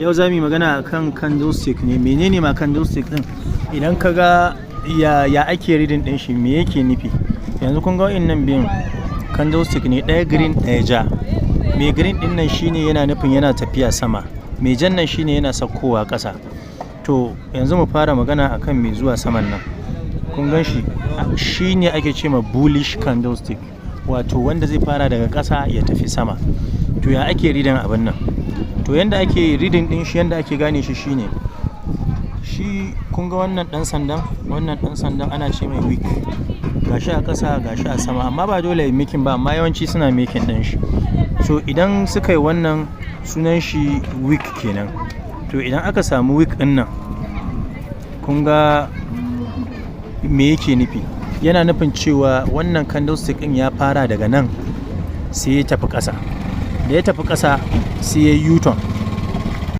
Yau za mu yi magana akan candlestick ne. Menene ma candlestick ɗin? Idan ka ga ya ake reading ɗin shi, me yake nufi? Yanzu kun ga wa'innan biyun candlestick ne, ɗaya green, ɗaya ja. Mai green ɗin nan shine yana nufin yana tafiya sama. Mai jan nan shine yana saukowa ƙasa. To, yanzu mu fara magana akan mai zuwa saman nan. Kun gan shi, shi ne ake ce ma bullish candlestick, wato wanda zai fara daga ƙasa ya tafi sama. To, ya ake reading abun nan? To, yanda ake reading ɗin shi, yanda ake gane shi shine, shi kun ga wannan ɗan sandan, wannan ɗan sandan ana ce mai wick. Gashi a ƙasa, gashi a sama, amma ba dole yayi making ba, amma yawanci suna making ɗin shi. So idan suka yi wannan, sunan shi wick kenan. To, idan aka samu wick ɗin nan, kun ga me yake nufi? Yana nufin cewa wannan candlestick ɗin ya fara daga nan sai ya tafi ƙasa. Da ya tafi ƙasa sai ya yi U-turn.